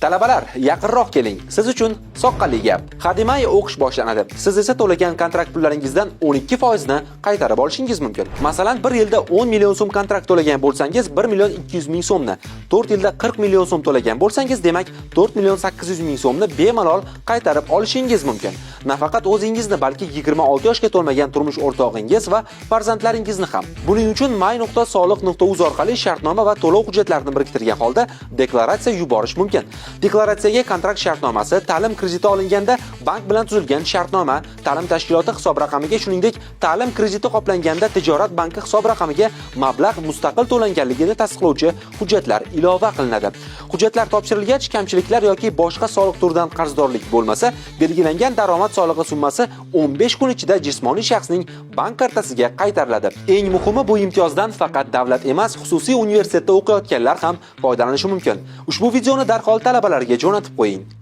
Talabalar, yaqinroq keling. Siz uchun soqqali gap. Hademay o'qish boshlanadi. Siz esa to'lagan kontrakt pullaringizdan 12% ni qaytarib olishingiz mumkin. Masalan, 1 yilda 10 million so'm kontrakt to'lagan bo'lsangiz, 1 million 200 ming so'mni, 4 yilda 40 million so'm to'lagan bo'lsangiz, demak 4 million 800 ming so'mni bemalol qaytarib olishingiz mumkin. Nafaqat o'zingizni, balki 26 yoshga to'lmagan turmush o'rtog'ingiz va farzandlaringizni ham. Buning uchun my.soliq.uz orqali shartnoma va to'lov hujjatlarini biriktirgan holda deklaratsiya yuborish mumkin. Deklaratsiyaga kontrakt shartnomasi, ta'lim krediti olinganda bank bilan tuzilgan shartnoma, ta'lim tashkiloti hisob raqamiga, shuningdek, ta'lim krediti qoplanganda tijorat banki hisob raqamiga mablag' mustaqil to'langanligini tasdiqlovchi hujjatlar ilova qilinadi. Hujjatlar topshirilgach, kamchiliklar yoki boshqa soliq turidan qarzdorlik bo'lmasa, belgilangan daromad solig'i summasi 15 kun ichida jismoniy shaxsning bank kartasiga qaytariladi. Eng muhimi, bu imtiyozdan faqat davlat emas, xususiy universitetda o'qiyotganlar ham foydalanishi mumkin. Ushbu videoni darhol talabalarga jo'natib qo'ying.